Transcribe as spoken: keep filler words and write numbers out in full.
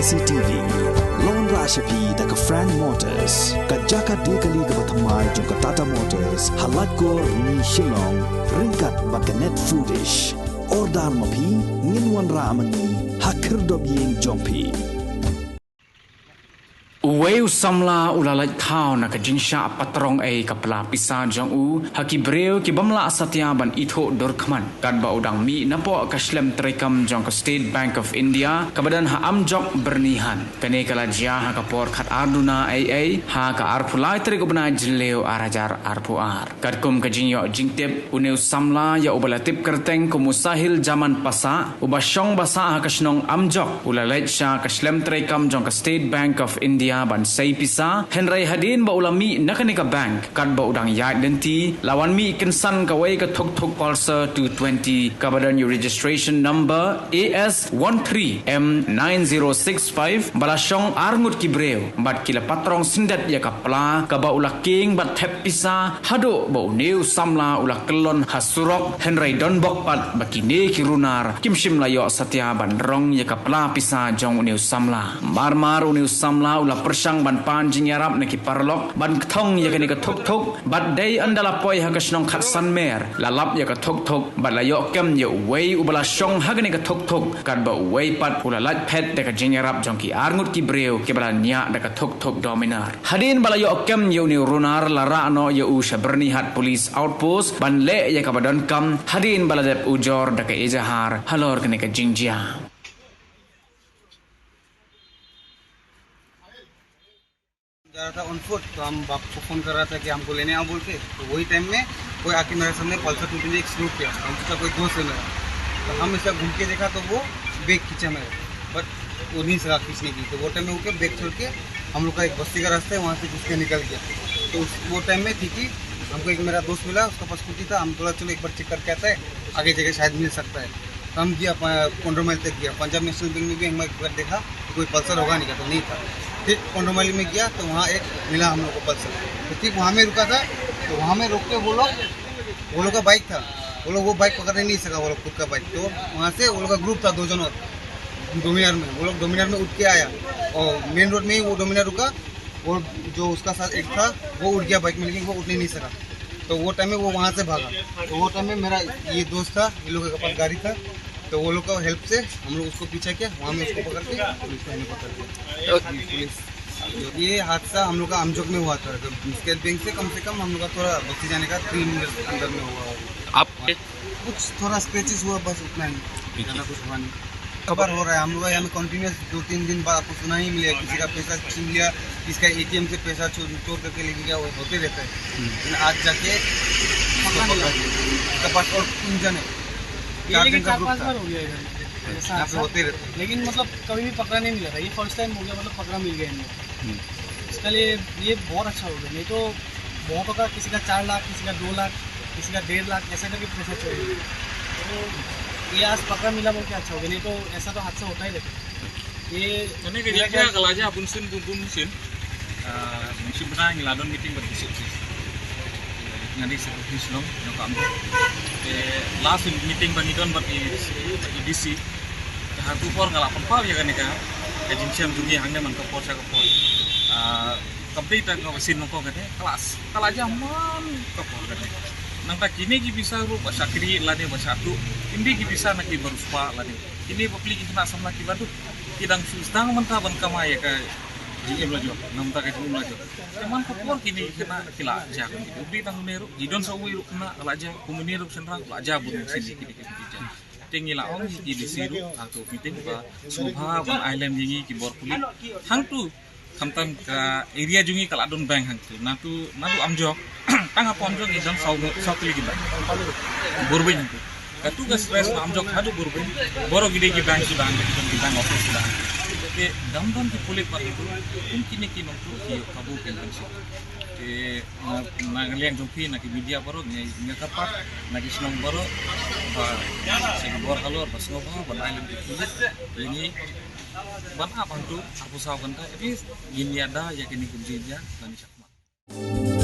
C T V. Long ra sha phi da ka Frank Motors, ka jaka de kali kaba thymmai jong ka Tata Motors, ha Laitkor, Rni, Shillong, ryngkat bad ka Net Foodish. Order ma phi, ngin wanrah ma ngi ha khyrdop ïing jong phi. Uwei u samla u la lait thaw na ka jingshah patrong ei ka pla pisa jong u ha ki briew ki bym lah satia ban ithuh dur khmat, katba u dang mih napoh ka shlem treikam jong ka State Bank of India kaba don ha Amjok, Byrnihat. Kane ka la jia ha ka por khatar duna ei ei ha ka arphew lai tarik u bnai Jylliew ar hajar arphew ar. Katkum ka jingïoh jingtip, une u samla ïa uba la tip kyrteng kum u Sahil Jaman Passah, uba shong ba sah ha ka shnong Amjok, u la leit sha ka shlem treikam jong ka State Bank of India ban sei pisa, hynrei hadien ba u la mih na kane ka bank, katba u dang ïaid lynti, la wan mih kynsan kawei ka thuk thuk Pulsar two twenty, kaba don ïa u registration number A S one three M nine zero six five, ba la shong ar ngut ki briew bad ki la patrong syndet ïa ka pla kaba u la kieng bad thep pisa, haduh ba une u samla u la kyllon ha surok, hynrei don bok pat ba kine ki runar kim shym la ïoh satia ban rong ïa ka pla pisa jong une u samla. Mar mar une u samla u la pyrshang ban pan jingïarap na ki paralok ban kthong ïa kane ka thuk thuk, bad dei ynda la poi ha ka shnong Khatsanmer, la lap ïa ka thuk thuk bad la ïoh kem ïa uwei uba la shong ha kane ka thuk thuk, katba uwei pat u la lait phet da ka jingïarap jong ki ar ngut ki briew kiba la niah da ka thuk thuk Dominar. Hadien ba la ïoh kem ïa une u runar, la rah noh ïa u sha Byrnihat Police Outpost ban leh ïa kaba donkam, hadien ba la dep ujor da ka ejahar halor kane ka jingjia. जा रहा था ऑन फुट, तो हम बाप को फ़ोन कर रहा था कि हमको लेने आओ बोल के। तो वही टाइम में कोई आके मेरे सामने पल्सर टू ट्वेंटी एक स्लो किया। हम सोचा कोई दोस्त है मेरा, तो हम ऐसा घूम के देखा तो वो बैग खींचा मेरा, बट वो नहीं सका खींचने की। तो वो टाइम में वो क्या, बैग छोड़ के हम लोग का एक बस्ती का रास्ता है, वहाँ से घुस के निकल गया। तो उस वो टाइम में ठीक ही हमको एक मेरा दोस्त मिला, उसका पास स्कूटी था। हम बोला चलो एक बार चेक करके आता है, आगे जगह शायद मिल सकता है। तो हम गया प-, पंद्रह माइल तक गया। पंजाब नेशनल बैंक में भी हम एक बार देखा कि कोई पल्सर होगा नहीं क्या, तो नहीं था। ठीक पंद्रह माइल में गया तो वहाँ एक मिला हम लोग को पल्सर। तो ठीक वहाँ में रुका था, तो वहाँ में रोक के वो लोग, वो लोग का बाइक था, वो लोग वो बाइक पकड़ने नहीं सका, वो लोग खुद का बाइक। तो वहाँ से वो लोग का ग्रुप था दो जन और डोमिनार में, वो लोग डोमिनार में उठ के आया और मेन रोड में ही वो डोमिनार रुका। वो जो उसका साथ एक था, वो उठ गया बाइक में, लेकिन वो उठ नहीं सका। तो वो टाइम में वो वहाँ से भागा। तो वो टाइम में मेरा ये दोस्त था, ये लोग के पास गाड़ी था, तो वो लोग का हेल्प से हम लोग उसको पीछा किया, वहाँ में उसको पकड़ के पुलिस को हमने पकड़ लिया। तो पुलिस, ये हादसा हम लोग का अमजोक में हुआ था, स्टेट बैंक से कम से कम हम लोग का थोड़ा बस्ती जाने का थ्री मिनट अंदर में हुआ होगा। आप कुछ थोड़ा स्क्रैचेस हुआ, बस उतना ही, ठीक है। ज़्यादा कुछ हुआ नहीं। खबर हो रहा है, हम लोग यहाँ में कंटिन्यूअस दो तीन दिन बाद आपको सुना ही मिलेगा, किसी का पैसा छीन लिया, किसी का एटीएम से पैसा चोर, चोर करके लेके गया, वो होते रहता है। हम्म। लेकिन आज जाके पकड़ा नहीं गया। उसका पास और तीन जन है, ये चार लेकिन जन का चार ग्रुप पांच था। बार हो गया इधर, ऐसा यहाँ पे हादसा। होते रहता है। लेकिन मतलब कभी भी पकड़ा नहीं मिला था, ये फर्स्ट टाइम हो गया, मतलब पकड़ा मिल गया इनको। हम्म। इसके लिए ये बहुत अच्छा हो गया, नहीं तो बहुतों का किसी का चार लाख, किसी का दो लाख, किसी का डेढ़ लाख, ऐसा करके पैसा चोरी हुआ। तो ये आज पकड़ा मिला बोल के अच्छा हो गया, नहीं तो ऐसा तो हादसा होता ही रहता। ये मैंने कहा क्या कलाजा अपन सुन बुन बुन सुन। Ah, ngi shim bnai ngi la don meeting bad ki sip sip. Nga dei secretary Shillong, ngi kam. Te last meeting ba ngi don bad i, i D C. Te ha tu por nga la pynpaw ïa kane ka, ka jingshem jong ngi hangne man ka por sha ka por. Ah, ka update ka ba sien nongko kane, ka la, ka la jia man ka por kane. Nangta kine ki pisa ruh ba shakri lane ba shatu, ym dei ki pisa na ki ba riewspah lane. Kine bapli ki khynnah samla kiba duk, ki dang shu sdang mynta ban kamai ïa ka jingim la jong, namar ka jingim la jong. Te man ka por kine ki khynnah ki la jia kum kine. Ubi tang une ruh, i don sa uwei ruh khynnah la jia, kum une ruh shynrang la jia bun sien kine ki jia. Te ngi la ong ïa ki D C ruh, hangtu meeting ba sngewbha ban ai lem ïa ngi ki bor pulit. Hangtu, khamtam ka area jong ngi ka la don bank hangtu. Natu, natu Amjok, tang hapoh Amjok ngi don saw, saw tylli ki bank. Bor beiñ hangtu. Katu ka stress na Amjok haduh Burbeiñ, baroh ki dei ki bank suda, ki bank office suda. Te dam dam ki pulit pat tu, kum kine ki nongtuh ki ïoh kabu ki internship. Te na, na ka liang jong phi na ki media baroh, ngi, ngi kyrpad na ki shnong baroh, ba sa ki bor halor, ba sngewbha ban ai lem ki pulit ïa ngi, ban ap hangtu arphew saw kynta, at least ngin ïada ïa kine ki jingïa, ban ïa shakmat.